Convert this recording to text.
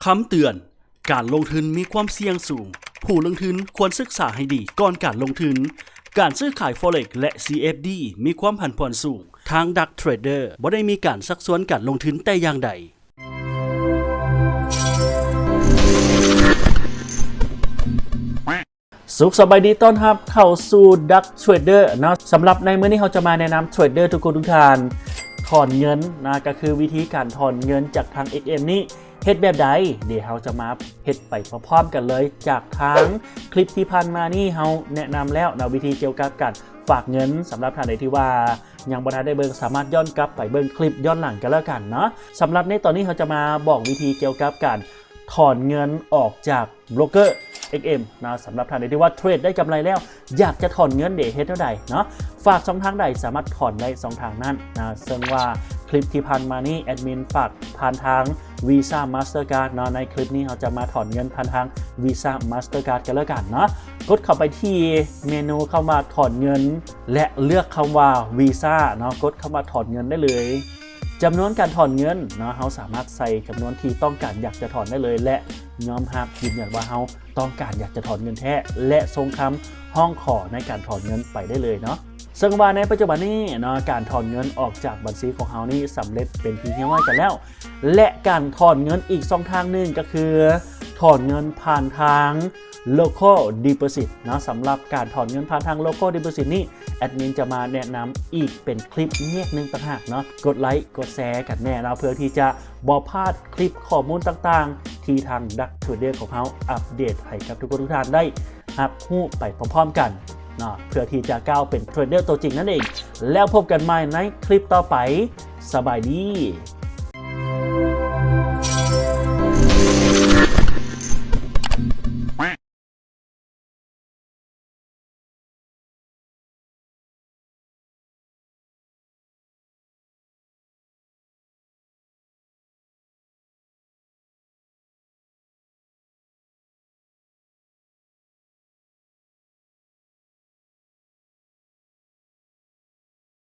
ຄຳເຕືອນ, ການລົງທຶນມີຄວາມສ່ຽງສູງ. ຜູ້ລົງທຶນຄວນສຶກສາໃຫ້ດີກ່ອນການລົງທຶນ. ການຊື້ຂາຍ Forex ແລະ CFD ມີຄວາມຜັນຜວນສູງ. ທາງ Dutch Trader ບໍ່ໄດ້ມີການຊັກຊວນການລົງທຶນແຕ່ຢ່າງໃດ. ສຸກສະບາຍດີ ຕ້ອນຮັບເຂົ້າສູ່ Dutch Trader ເນາະ. ສຳລັບໃນມື້ນີ້ເຮົາຈະມາແນະນຳເທຣດເດີທຸກຄົນທຸກທ່ານ ຖອນເງິນນະ, ກໍຄືວິທີການຖອນເງິນຈາກທາງ XM ນີ້ເຮັດແບບໃດ? ດຽວເຮົາຈະມາເຮັດໄປພ້ອມໆກັນເລີຍ. ຈາກທາງຄລິບທີ່ຜ່ານມານີ້ເຮົາແນະນຳແລ້ວນະ ວິທີກ່ຽວກັບການຝາກເງິນ. ສຳລັບທ່ານໃດທີ່ວ່າຍັງບໍ່ທັນໄດ້ເບິ່ງ ສາມາດຍ້ອນກັບໄປເບິ່ງຄລິບຍ້ອນຫຼັງກັນແລ້ວກັນເນາະ. ສຳລັບໃນຕອນນີ້ເຮົາຈະມາບອກວິທີກ່ຽວກັບການ ຖອນເງິນອອກຈາກໂບຣກເກີ XM ນະ. ສຳລັບທ່ານໃດທີ່ວ່າເທຣດໄດ້ກຳໄລແລ້ວ ຢາກຈະຖອນເງິນເດ ເຮັດແນວໃດເນາະ? ຝາກຊ່ອງທາງໃດສາມາດຖອນໄດ້ຊ່ອງທາງນັ້ນນະ. ເຊິ່ງວ່າຄລິບທີ່ຜ່ານມານີ້ແອດມິນຝາກຜ່ານທາງ Visa Mastercard ເນາະ. ໃນຄລິບນີ້ເຮົາຈະມາຖອນເງິນຜ່ານທາງ Visa Mastercard ກັນແລ້ວກັນເນາະ. ກົດເຂົ້າໄປທີ່ເມນູຄຳວ່າຖອນເງິນ ແລະ ເລືອກຄຳວ່າ Visa ເນາະ. ກົດຄຳວ່າຖອນເງິນໄດ້ເລີຍ. ຈຳນວນການຖອນເງິນເນາະ, ເຮົາສາມາດໃສ່ຈຳນວນທີ່ຕ້ອງການຢາກຈະຖອນໄດ້ເລີຍ ແລະ ຍອມຮັບຢືນຢັນວ່າເຮົາຕ້ອງການຢາກຈະຖອນເງິນແທ້ ແລະ ສົ່ງຄຳຮ້ອງຂໍໃນການຖອນເງິນໄປໄດ້ເລີຍເນາະ. ເຊິ່ງວ່າໃນປັດຈຸບັນນີ້ເນາະ ການຖອນເງິນອອກຈາກບັນຊີຂອງເຮົານີ້ສຳເລັດເປັນທີ່ຮຽບຮ້ອຍກັນແລ້ວ ແລະ ການຖອນເງິນອີກຊ່ອງທາງໜຶ່ງກໍຄືຖອນເງິນຜ່ານທາງ Local Deposit ເນາະ. ສຳລັບການຖອນເງິນຜ່ານທາງ Local Deposit ນີ້ ແອດມິນຈະມາແນະນຳອີກເປັນຄລິບແຍກໜຶ່ງຕ່າງຫາກເນາະ. ກົດໄລ ກົດແຊກັນແດ່ເນາະ ເພື່ອທີ່ຈະບໍ່ພາດຄລິບຂໍ້ມູນຕ່າງໆ ທີ່ທາງ Dutch Trader ຂອງເຮົາອັບເດດໃຫ້ກັບທຸກຄົນທຸກທ່ານໄດ້ຮັບຮູ້ໄປພ້ອມໆກັນເນາະ ເພື່ອທີ່ຈະກ້າວເປັນເທຣດເດີຕົວຈິງນັ້ນເອງ. ແລ້ວພົບກັນໃໝ່ໃນຄລິບຕໍ່ໄປ. ສະບາຍດີ.